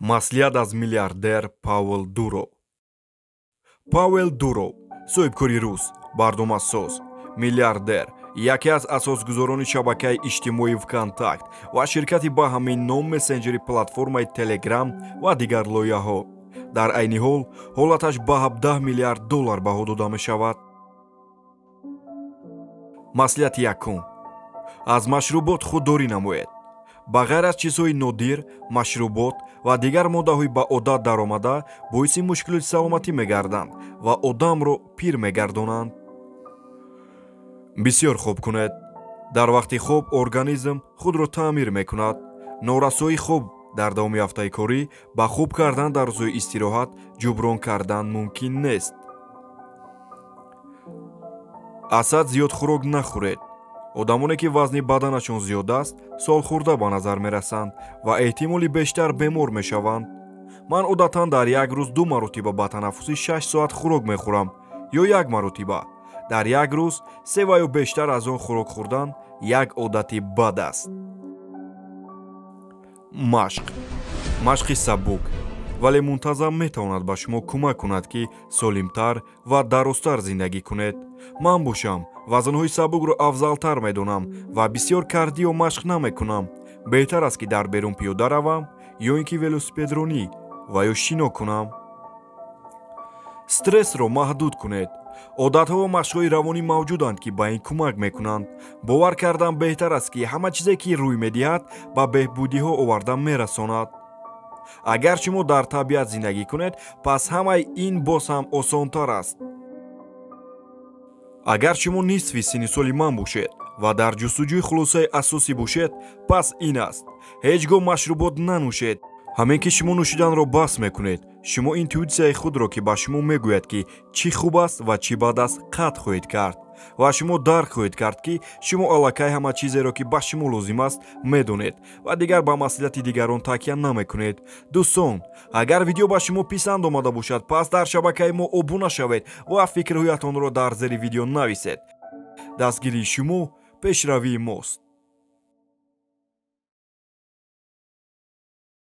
Маслиҳат аз миллиардер Павел Дуров. Павел Дуров, соҳибкори рус, барномасоз, миллиардер, яке аз асосгузорони шабакаи иҷтимоии ВКонтакт ва ширкати ба ҳамин ном, мессенҷери платформаи Телеграм ва дигар лоиҳаҳо. Дар айни ҳол ҳолаташ ба 17 миллиард доллар баҳо дода мешавад. Маслиҳати якум: аз машрубот худдорӣ намоед. Ба ғайр аз чизҳои нодир, машрубот ва дигар моддаҳои ба одат даромада боиси мушкилоти саломатӣ мегарданд ва одамро пир мегардонанд. Бисёр хоб кунед. Дар вақти хоб организм худро таъмир мекунад. Норасоии хоб дар давоми ҳафтаи корӣ ба хуб кардан дар рӯзҳои истироҳат ҷуброн кардан мумкин нест. Аз ҳад зиёд хӯрок нахӯред. Одамоне ки вазни баданашон зиёд аст, солхӯрда ба назар мерасанд ва эҳтимоли бештар бемор мешаванд. Ман одатан дар як рӯз 2 маротиба ба танаффуси 6 соат хӯрок мехӯрам ё 1 маротиба. Дар як рӯз 3 ва ё бештар аз он хӯрок хӯрдан як одати бад аст. Машқ. Машқи сабук, вале мунтазам метавонад ба шумо кӯмак кунад, ки солимтар ва дарозтар зиндагӣ кунед. Ман бошам вазнҳои сабукро афзалтар медонам ва бисёр кардио машқ намекунам. Беҳтар аст, ки дар берун пиёда равам ё ин ки велосипедронӣ ва ё шино кунам. Стрессро маҳдуд кунед. Одатҳо ва машқҳои равонӣ мавҷуданд, ки ба ин кӯмак мекунанд. Бовар кардан беҳтар аст, ки ҳама чизе, ки рӯй медиҳад, ба беҳбудиҳо оварда мерасонад. Агар шумо дар табиат зиндагӣ кунед, пас ҳамаи ин боз ҳам осонтар аст. Агар шумо нисфи синни соли ман бошед ва дар ҷустуҷӯи хулосаи асосӣ бошед, пас ин аст: ҳеҷ гоҳ машрубот нанӯшед. Ҳамин ки шумо нӯшиданро бас мекунед, шумо интуитсияи худро, ки ба шумо мегӯяд, ки чӣ хуб аст ва чӣ бад аст, қатъ хоҳед кард ва шумо дарк хоҳед кард, ки шумо аллакай ҳама чизеро, ки ба шумо лозим аст, медонед ва дигар ба маслиҳати дигарон такя намекунед. Дӯстон, агар видео ба шумо писанд омада бошад, пас дар шабакаи мо обуна шавед ва фикрҳоятонро дар зери видео нависед. Дастгирии шумо пешравии мост.